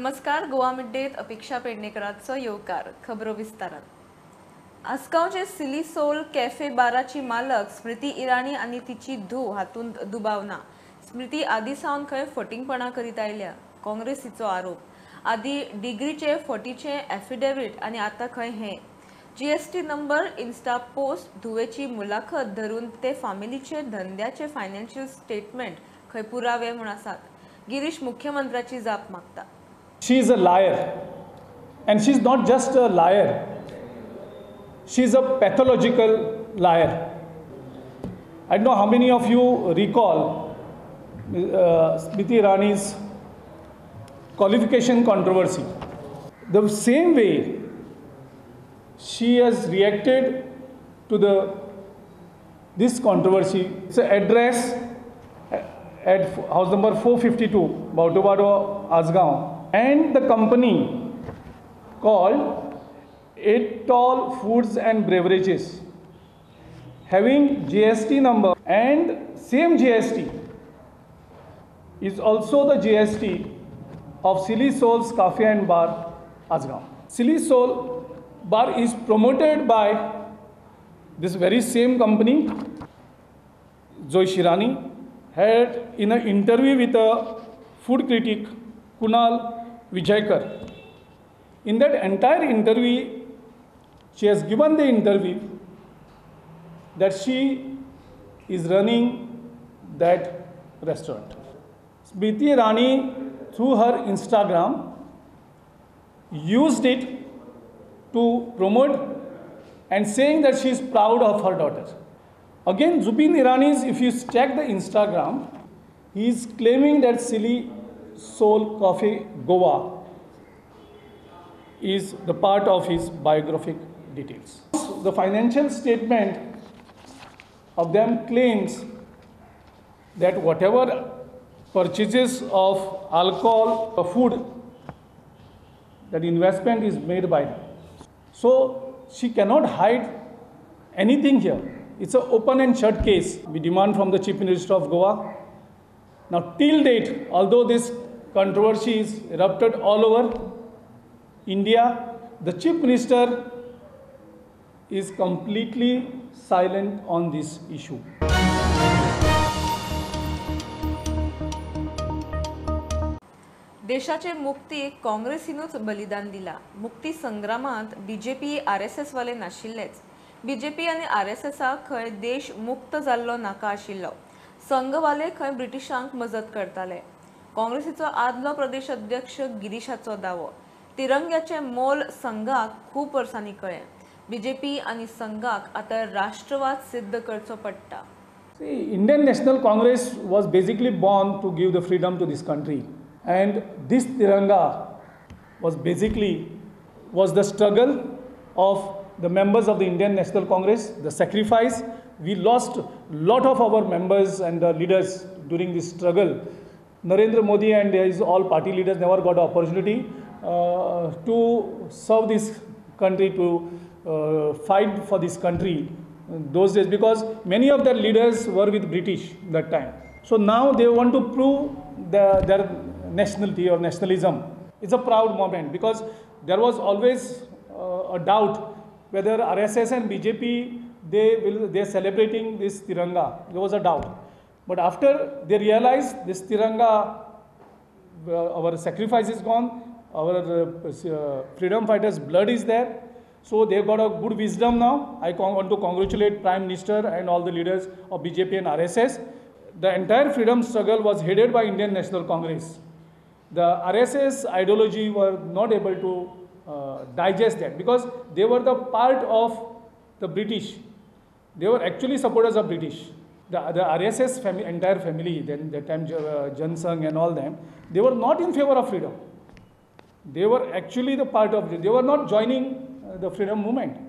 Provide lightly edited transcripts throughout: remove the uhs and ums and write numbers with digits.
नमस्कार, गोवा मिड-डेत अपेक्षा पेडणेकराचो येवकार. खबरो विस्तारान. आसगांवचे सिली सोल कॅफे बाराची मालक स्मृती इराणी आनी तिची धूव हातूंत दुबाव ना. स्मृती आदी सावन खंय फटींगपणां करीत आयल्या, काँग्रेसीचो आरोप. आदी डिग्रीचे फटीचे एफिडेवीट आनी आतां खंय हें जीएसटी नंबर, इन्स्टा पोस्ट, धुवेची मुलाखत धरून ते फामिलीचे धंद्याचे फायनान्शियल स्टेटमेंट खंय पुरावे म्हूण आसात. गिरीश मुख्यमंत्र्याची जाप मागता. She is a liar, and she is not just a liar, she is a pathological liar. I don't know how many of you recall Smriti Irani's qualification controversy. The same way she has reacted to this controversy. It's an address at house number 452, Bautubado, Asgaon, and the company called Atoll Foods and Beverages, having GST number, and same GST is also the GST of Silly Souls Cafe and Bar, Asgaon. Silly Soul Bar is promoted by this very same company. Zoish Irani had in an interview with a food critic Kunal Vijaykar. In that entire interview, she has given the interview that she is running that restaurant. Smriti Irani, through her Instagram, used it to promote and saying that she is proud of her daughter. Again, Zubin Irani's, if you check the Instagram, he is claiming that Silly Soul Coffee Goa is the part of his biographic details. The financial statement of them claims that whatever purchases of alcohol or food, that investment is made by them. So she cannot hide anything here. It's an open and shut case. We demand from the Chief Minister of Goa. Now, till date, although this controversy is erupted all over India, the Chief Minister is completely silent on this issue. देशाचे मुक्तीक काँग्रेसीनूच बलिदान दिला. मुक्ती संग्रामांत BJP RSS वाले नाशिल्लेच. BJP आनी आरएसएसाक खंय देश मुक्त जाल्लो नाका आशिल्लो. संघवाले खंय ब्रिटिशांक मजत करताले. काँग्रेसीचो आदलो प्रदेश अध्यक्ष गिरीशाचो दावो. तिरंग्याचे मोल संघाक खूब वर्सांनी कळ्ळें. बीजेपी आनी संघाक आतां राष्ट्रवाद सिद्ध करचो पडटा. Indian National Congress was basically born to give the freedom to this country, and this Tiranga was basically was the struggle of the members of the Indian National Congress, the sacrifice. We lost lot of our members and the leaders during this struggle. Narendra Modi and his all party leaders never got the opportunity to serve this country, to fight for this country those days, because many of their leaders were with British that time. So now they want to prove their nationality or nationalism. It's a proud moment, because there was always a doubt whether RSS and BJP, they are celebrating this Tiranga. There was a doubt. But after they realized this Tiranga, our sacrifice is gone, our freedom fighters' blood is there. So they got a good wisdom now. I want to congratulate Prime Minister and all the leaders of BJP and RSS. The entire freedom struggle was headed by Indian National Congress. The RSS ideology were not able to digest that, because they were the part of the British. They were actually supporters of British. The RSS entire family, then that time Jan Sangh and all them, they were not in favor of freedom. They were actually the part of, they were not joining the freedom movement.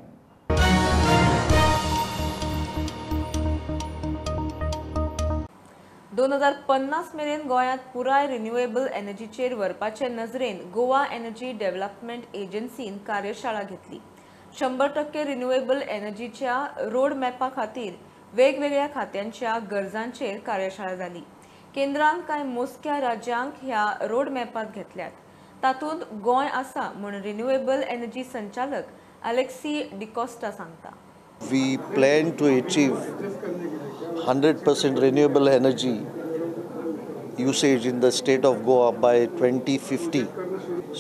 2050 मेरेन गोंयांत पुराय renewable एनर्जीचेर व्हरपाचे नजरेन Goa energy development एजन्सीन कार्यशाळा घेतली. 100% renewable एनर्जीच्या road मॅपा खातीर वेगवेगळ्या खात्यांच्या गरजांचेर कार्यशाळा जाली. केंद्रान कांय मोजक्या राज्यांक ह्या रोड मॅपांत घेतल्यात. तातूंत गोंय आसा म्हूण रिन्युएबल एनर्जी संचालक अलेक्सी डिकोस्टा सांगता. We plan to achieve 100% renewable energy usage in the state of Goa by 2050.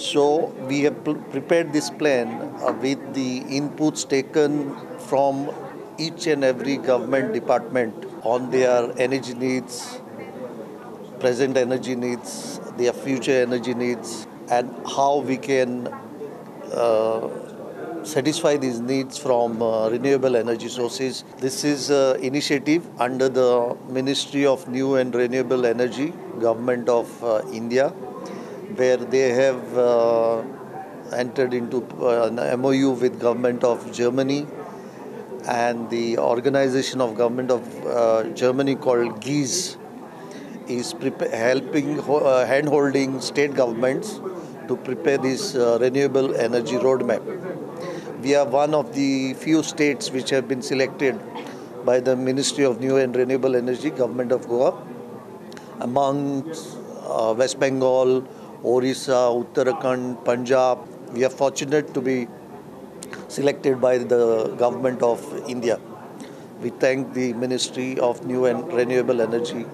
So we have prepared this plan with the inputs taken from each and every government department on their energy needs, present energy needs, their future energy needs, and how we can satisfy these needs from renewable energy sources. This is an initiative under the Ministry of New and Renewable Energy, Government of India, where they have entered into an MOU with Government of Germany and the organization of Government of Germany called GIZ is helping, hand-holding state governments to prepare this renewable energy roadmap. We are one of the few states which have been selected by the Ministry of New and Renewable Energy, Government of Goa, among West Bengal, Orissa, Uttarakhand, Punjab. We are fortunate to be selected by the Government of India. We thank the Ministry of New and Renewable Energy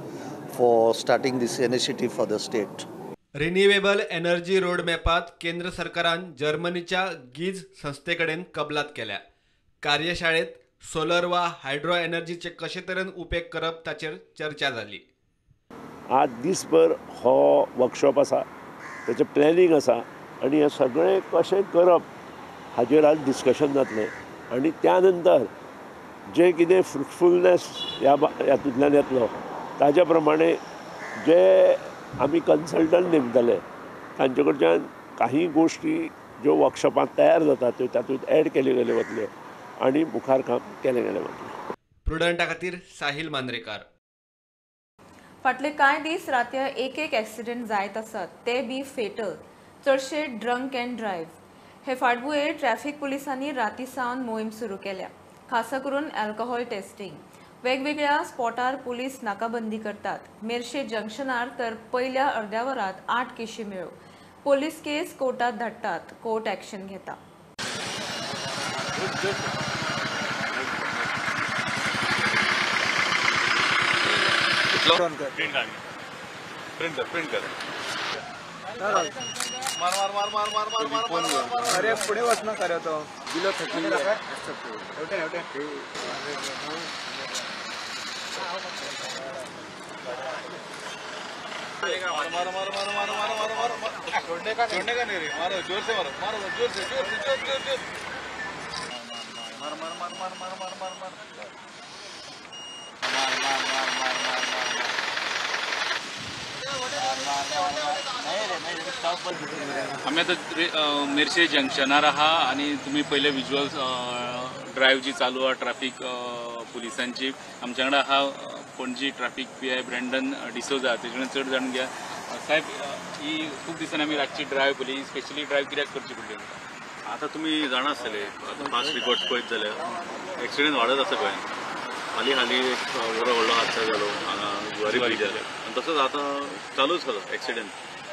for starting this initiative for the state. Renewable energy रोडमॅपात केंद्र सरकारान जर्मनीच्या गीज संस्थेकडेन कबलात केल्या. कार्यशाळेत solar वा hydro एनर्जीचे कशे तरेन उपेग करप ताचेर चर्चा जाली. आज दिसभर हो वर्कशॉप आसा, ताचें प्लॅनिंग आसा आनी हें सगळें कशें करप हाजेर आज डिस्कशन जातलें आनी त्या नंतर जें कितें फ्रुटफुलनेस ह्या हातूंतल्यान येतलो ताज्या प्रमाणे जे आमी कन्सल्टंट नेमतले तांचे कडच्यान काही गोष्टी ज्यो वर्कशॉपांत तयार जातात त्यो तातूंत एड केल्यो गेल्यो वतल्यो आनी मुखार काम केलें गेलें वतलें. प्रुडंटा खातीर साहिल मांद्रेकार. फाटले कांय दीस रातया एक एक एक्सिडेंट जायत आसात, ते बी फेटल, चडशे ड्रंक अँड ड्रायव्ह. हे फाटभुंयेर ट्रॅफिक पुलिसांनी राती सावन मोहीम सुरू केल्या, खासा करून अल्कोहोल टेस्टिंग. वेगवेगळ्या स्पॉटार पुलीस नाकाबंदी करतात. मेरशे जंक्शनार तर पयल्या अर्द्या वरात 8 केशी मेळ्ळ्यो. पोलीस केस कोर्टात धाडटात, कोर्ट ॲक्शन घेता. अरे पुढे वच ना खरं तो दिलो थकली. मारो मारो मारो मारो मारो मारो मारो, छोड़ने का नहीं रे, मारो जोर से, मारो मारो जोर से, जोर से, जोर जोर जोर, मार मार मार मार मार मार मार मार मार मार मार मार मार मार. आमी आतां मेरशे जंक्शनार आहा आनी तुमी पयले विज्युअल ड्रायव्ह जी चालू आहा ट्राफीक पुलिसांची. आमच्या वांगडा आहा Panaji traffic PI Brandon D'Souza, तेजे कडेन चड जाणून घ्या. साहेब, ही खूब दिसांनी आमी रातची ड्रायव्ह पळयली, स्पेशली ड्रायव्ह कित्याक करची पडली आमकां? आतां तुमी जाणा आसतले, आतां फास्ट रिकॉर्ड्स पळयत जाल्यार एक्सिडंट वाडत आसा गोंयांत. हालीं हालीं एक बरो व्हडलो हादसा जालो हांगा जुवारी ब्रिजार आनी तसोच आतां चालूच आसा एक्सिडंट.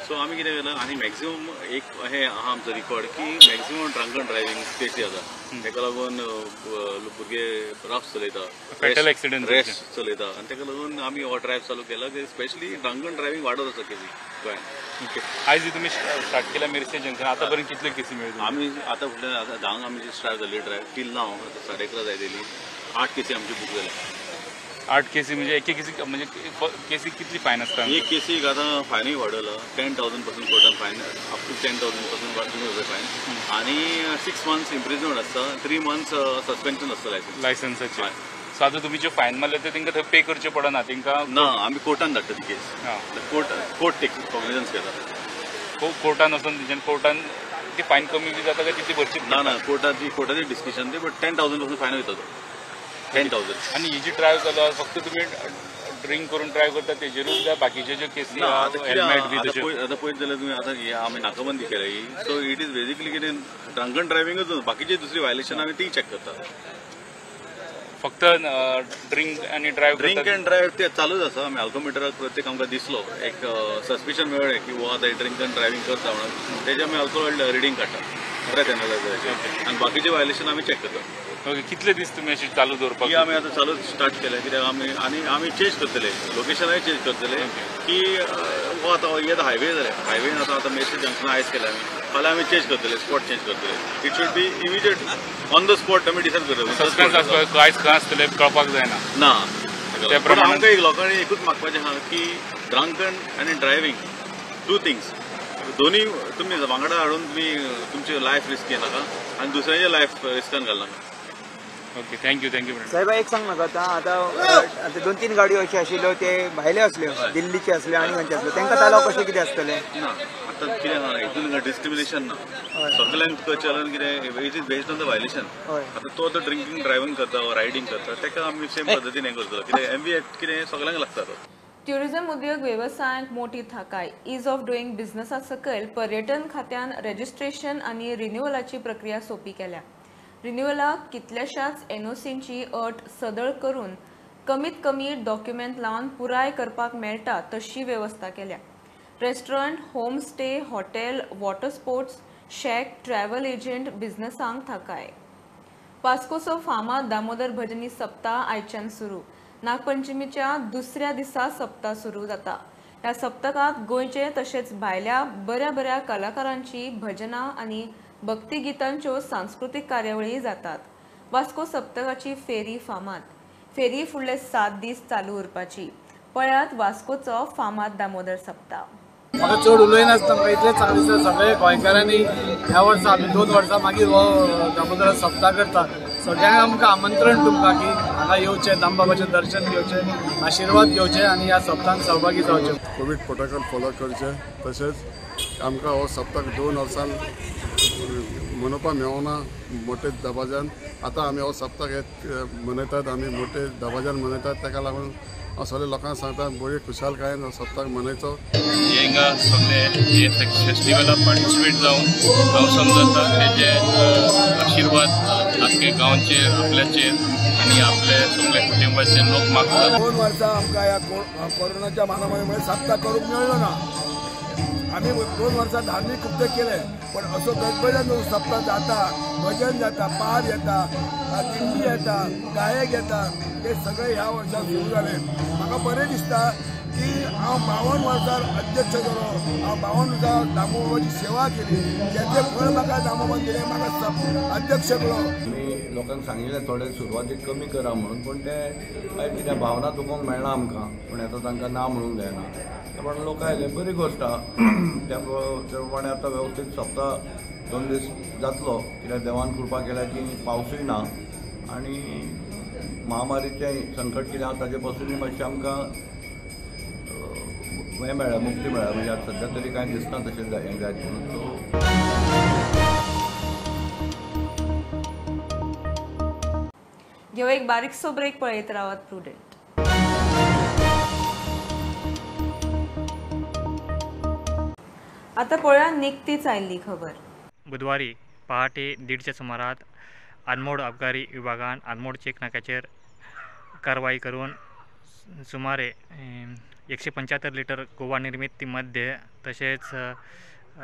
सो आमी कितें केलां आनी मॅक्झिमम एक हें आहा आमचो रिकॉर्ड की मॅक्झिमम ड्रंकन ड्रायव्हिंग केसी आसा. ताका लागून भुरगे रफ चलयता, फेटल एक्सिडंट, रेश चलयता आनी ताका लागून आमी हो ड्रायव्ह चालू केला की स्पेशली ड्रंकन ड्रायव्हिंग वाडत आसा केसी गोंयांत. ओके, आयज तुमी स्टार्ट केला मेरशे जंक्शन, आतां पर्यंत कितल्यो केसी मेळ्ळ्यो? आमी आतां फुडल्यान आतां 10 आमी स्टार्ट जाली ड्रायव्ह टील नाव आतां 11:30 जायत येयली, 8 केसी आमच्यो बूक जाल्या. 8 केसी म्हणजे एक केसी म्हणजे केसी कितली फायन आसता? एक केसीक आतां फायनूय वाडयला, 10,000 पासून कोर्टान फायन, अप टू 10,000 पासून वाडून फायन आनी 6 मंथ्स इम्प्रिजनमेंट आसता, 3 मंथ्स सस्पेन्शन आसता लायसन्स लायसन्साचेर. सो आतां तुमी ज्यो फायन मारले ते तांकां थंय पे करचें पडना तांकां? ना, आमी कोर्टान धाडटा ती केस, कोर्ट टेक कॉग्निजन्स घेता. कोर्टान वचून तेंच्यान कोर्टान ती फायन कमी बी जाता काय तितली भरची? ना ना, कोर्टाची डिस्कशन ती, बट 10,000 पासून फायन वयता तो, 10,000. आनी ही जी ड्रायव्ह चालू आसा फक्त तुमी ड्रिंक करून ड्रायव्ह करता तेजेरूच काय बाकीचे ज्यो केसी हेल्मेट बी तशें? आतां पळयत जाल्यार तुमी आतां हे आमी नाकाबंदी केल्या ही, सो it is basically कितें ड्रंकन ड्रायव्हिंगूच न्हू, बाकीचे दुसरी व्हायलेशन आमी ती चॅक करता. फक्त ड्रिंक आनी ड्रायव्ह? ड्रिंक अँड ड्रायव्ह ते चालूच आसा. आमी अल्कोमिटराक प्रत्येक आमकां दिसलो एक सस्पिशन मेळ्ळें की हो आतां ड्रिंक अँड ड्रायव्हिंग करता म्हणून तेजे आमी अल्कोहोल रिडींग काडटा ब्रेथ एनालायझराचेर आनी बाकीचे व्हायलेशन आमी चॅक करता. ओके, कितले दीस तुमी अशें चालू दवरपाक? ही आमी आतां चालू स्टार्ट केलें कित्याक आमी आनी आमी चेंज करतले, लोकेशनाय चेंज करतले की हो आतां हे आतां हायवे जाले, हायवेन आतां आतां मेर्शे जंक्शन आयज केलें आमी, फाल्यां आमी चेंज करतले, स्पॉट चेंज करतले. It should be immediate on the spot आमी डिसायड करतले. सस्पेन्स आसपाक आयज खंय आसतले कळपाक जायना ना. त्या प्रमाणे आमकां एक लोकांनी एकूच मागपाचें आहा की ड्रंकन आनी ड्रायव्हिंग टू थिंग्स दोन्ही तुमी वांगडा हाडून तुमी तुमची लायफ रिस्क घेनाका आनी दुसऱ्यांचे लायफ रिस्कान घालनाका. Okay, thank you. Thank you साहेब. एक सांग म्हाका आतां आतां 2-3 गाडयो अश्यो आशिल्ल्यो ते भायले आसल्यो, दिल्लीचे आसल्यो आनी खंयचे आसल्यो, तांकां तालाव कशें कितें आसतलें? ना, आतां कितें आहा हितून डिस्क्रिमिनेशन ना, सगल्यांक चलन कितें it is based on the violation. आतां तो आतां ड्रिंकींग ड्रायव्हिंग करता वा रायडींग करता ताका आमी सेम पद्दतीन हें करतलो कित्याक एम व्ही एक्ट कितें सगल्यांक लागता तो. ट्युरिझम उद्योग वेवसायांक मोटी थाकाय. Is of doing बिझनसा सकयल पर्यटन खात्यान रेजिस्ट्रेशन आनी रिन्युअलाची प्रक्रिया सोंपी केल्या. रिन्युअलाक कितल्याशाच एनओसींची अट सदळ करून कमीत कमी डॉक्युमेंट लावन पुराय करपाक मेळटा तशी वेवस्था केल्या. Restaurant, home stay, hotel, water sports, shack, travel agent बिझनसांक थाकाय. वास्कोचो फामाद दामोदर भजनी सप्ताह आयच्यान सुरू. नागपंचमीच्या दुसऱ्या दिसा सप्ताह सुरू जाता. ह्या सप्तकांत गोंयचे तशेंच भायल्या बऱ्या बऱ्या कलाकारांची भजनां आनी भक्तिगितांच्यो सांस्कृतीक कार्यावळी जातात. वास्को सप्तकाची फेरी फामाद. फेरी फुडले 7 दीस चालू उरपाची. पळयात वास्कोचो फामाद दामोदर सप्ताह. म्हाका चड उलयनासतना म्हाका इतलें चांगलें दिसता सगळे गोंयकारांनी ह्या वर्सा आमी 2 वर्सां मागीर हो दामोदर सप्ताह करता. सगळ्यांक आमकां आमंत्रण तुमकां की हांगा येवचें, दामबाबाचें दर्शन घेवचें, आशिर्वाद घेवचे आनी ह्या सप्ताहान सहभागी जावचें. कोवीड प्रोटोकॉल फॉलो करचें, तशेंच आमकां हो सप्तक 2 वर्सां मनोवपाक मेळना मोठे दबाज्यान. आतां आमी हो सप्तक मनयतात, आमी मोठे दबाज्यान मनयतात, ताका लागून हांव सगळे लोकांक सांगता बरी खुशालकायेन हो सप्तक मनयचो. हिंगा सगळे हे फेस्टिवलाक पार्टिसिपेट जावन हांव समजता तेजे आशिर्वाद आख्खे गांवचेर, आपल्याचेर आनी आपले सगळे कुटुंबाचेर लोक मागतात. 2 वर्सां आमकां ह्या कोरोनाच्या महामारीमुळे सप्ताह करूंक मेळ्ळो ना. आमी 2 वर्सां धार्मीक कृत्य केले, पण असो गणपतीन सप्ताह जाता, भजन जाता, पार येता, दिंडी येता, गायक येता, ते सगळे ह्या वर्सा सुरू जाले. म्हाका बरें दिसता की हांव 52 वर्सां अध्यक्ष जालो, हांव 52 वर्सां दामोबाबाची सेवा केली, तेचें फळ म्हाका दामोबाबान दिलें, म्हाका अध्यक्ष केलो. आमी लोकांक सांगिल्लें थोडे सुरवातीक कमी करा म्हणून, पूण ते कांय कितें भावना दुखोवंक मेळना आमकां, पूण आतां तांकां ना म्हणूंक जायना. त्या प्रमाणे लोक आयले, बरी गोश्ट आहा. त्या प्रमाणे आतां वेवस्थीत सप्ताह 2 दीस जातलो, कित्याक देवान कृपा केल्या की पावसूय ना आनी महामारीचें संकट कितें आहा ताजे पासूनय मातशें आमकां हें मेळ्ळें, मुक्ती मेळ्ळ्या. म्हणजे आतां सद्या तरी कांय दिसना तशें हें जायत म्हणून. सो घेवं एक बारीकसो ब्रेक, पळयत रावात प्रुडंट. आता पळोवया निकतीच आयिल्ली खबर. बुधवारी पहाटे 1:30च्या सुमारात आनमोड अबकारी विभागान आनमोड चेक नाक्याचेर कारवाई करून सुमारे 175 लिटर गोवा निर्मित मद्य तशेंच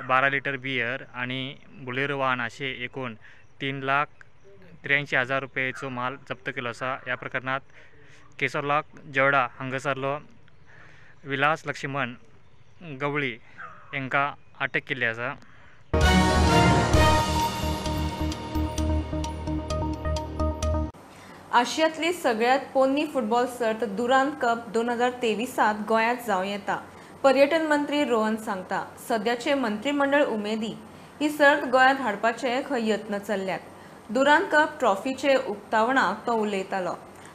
12 लिटर बियर आनी बुलेरो वाहन अशें एकूण 3,83,000 रुपयेचो माल जप्त केलो आसा. ह्या प्रकरणांत केसरलाक जेवडा हांगासरलो विलास लक्ष्मण गवळी हांकां अटक केल्ली आसा. आशियातली सगळ्यात पोन्नी फुटबॉल सर्त दुरांत कप 2023 गोंयांत जावं येता, पर्यटन मंत्री रोहन सांगता. सद्याचे मंत्रिमंडळ उमेदी ही सर्त गोंयांत हाडपाचे खंय यत्न चल्ल्यात. दुरांत कप ट्रॉफीचे उक्तावणाक तो उलयतालो.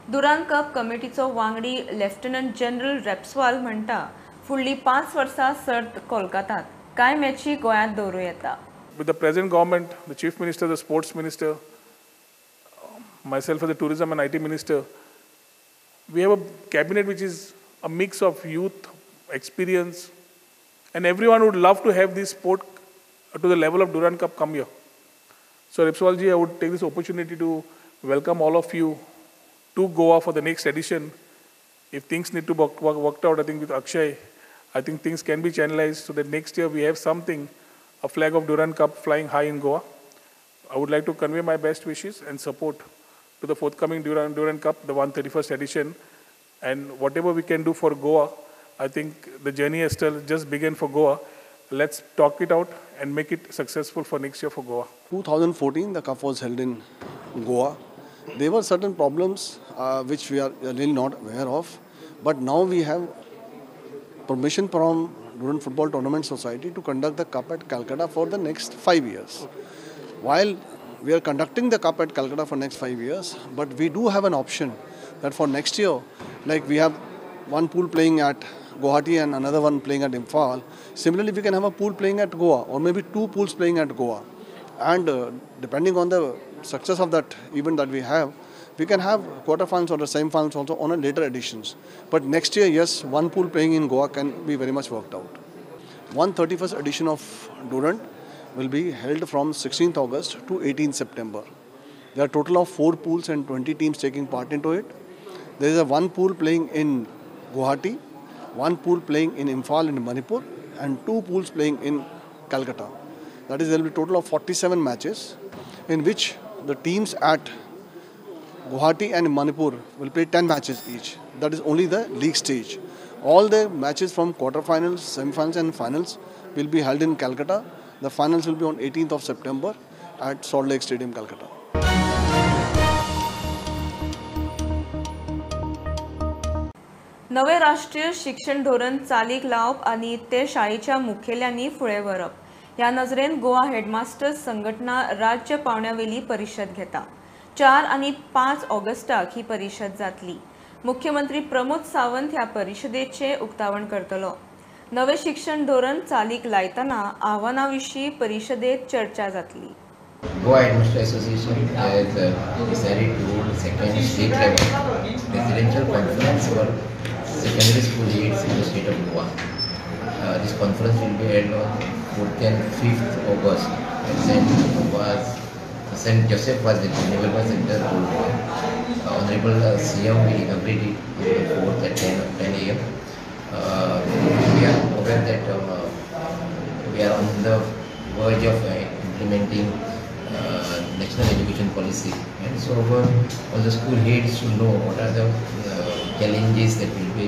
दुरांत कप कमिटीचो वांगडी लेफ्टनंट जनरल रेप्सवाल म्हणटा, फुडली 5 वर्सां सर्त कोलकातात, कांय मॅची गोंयांत दवरूं येता. With the present government, the chief minister, the sports minister, myself as the tourism and IT minister, we have a cabinet which is a mix of youth, experience, and everyone would love to have this sport to the level of Durand Cup come here. So Repswal ji, I would take this opportunity to welcome all of you to Goa for the next edition. If things need to work worked out, I think with Akshay, I think things can be channelized so that next year we have something, a flag of Durand Cup flying high in Goa. I would like to convey my best wishes and support to the forthcoming Durand Cup, the 131st edition, and whatever we can do for Goa, I think the journey has still just begun for Goa. Let's talk it out and make it successful for next year for Goa. 2014, the cup was held in Goa. There were certain problems which we are really not aware of, but now we have permission from Durand Football Tournament Society to conduct the cup at Calcutta for the next 5 years. While we are conducting the cup at Calcutta for next 5 years, but we do have an option that for next year, like we have one pool playing at Guwahati and another one playing at Imphal. Similarly, we can have a pool playing at Goa or maybe two pools playing at Goa. And depending on the success of that event that we have, we can have quarterfinals or the semi-finals also on a later editions. But next year, yes, one pool playing in Goa can be very much worked out. 131st edition of Durand will be held from 16th August to 18th September. There are a total of 4 pools and 20 teams taking part into it. There is a one pool playing in Guwahati, one pool playing in Imphal in Manipur, and 2 pools playing in Calcutta. That is, there will be a total of 47 matches in which the teams at Guwahati and Manipur will play 10 matches each. That is only the league stage. All the matches from quarterfinals, semi-finals and finals will be held in Calcutta. The finals will be on 18th of September at Salt Lake Stadium, Calcutta. नवे राष्ट्रीय शिक्षण धोरण चालीक लावप आनी ते शाळेच्या मुखेल्यांनी फुडें व्हरप ह्या नजरेन गोवा हेडमास्टर्स संघटना राज्य पावंड्यावेली परिशद घेता. 4 आनी 5 ऑगस्टाक ही परिशद जातली. मुख्यमंत्री प्रमोद सावंत ह्या परिशदेचें उक्तावण करतलो. नवे शिक्षण धोरण चालीक लायतना आव्हानां विशीं परिशदेत चर्चा जातली. Goa Headmaster Association has decided to hold second state level presidential conference for secondary school heads in the state of Goa. This conference will be held on 4th and 5th August at St. Joseph Vaz Naval Center, Old Goa. Honorable CM will inaugurate it on the 4th at 10 a.m. We are aware that we are on the verge of implementing national education policy, and so all the school heads should know what are the challenges that will be,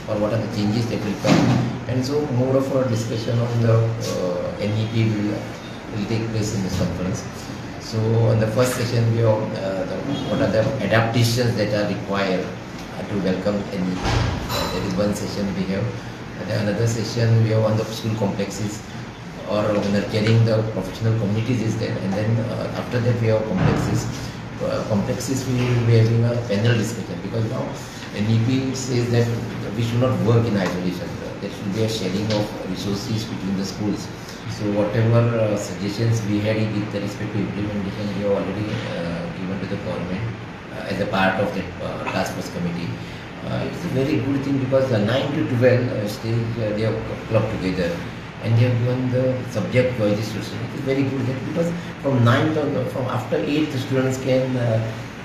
or what are the changes that will come, and so more of a discussion on the NEP will take place in this conference. So on the first session we have what are the adaptations that are required to welcome NEP. That is one session we have. And then another session we have on the school complexes or nurturing the professional communities is there, and then after that we have complexes. Complexes we will be having a panel discussion, because now NEP says that we should not work in isolation. There should be a sharing of resources between the schools. So whatever suggestions we had with respect to implementation, we have already given to the government as a part of that task force committee. It is a very good thing because the 9 to 12 stage they have clubbed together and they have given the subject choices to students. It is very good that because from 9th or from after 8th the students can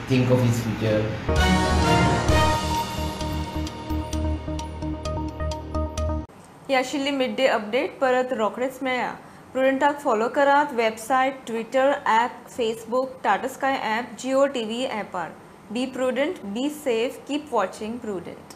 think of his future. ही आशिल्ली mid day update. परत रोखडेच मेळया. प्रुडंटाक follow करात website, Twitter app, Facebook, Tata Sky app, Jio TV ॲपार. Be prudent, be safe, keep watching Prudent.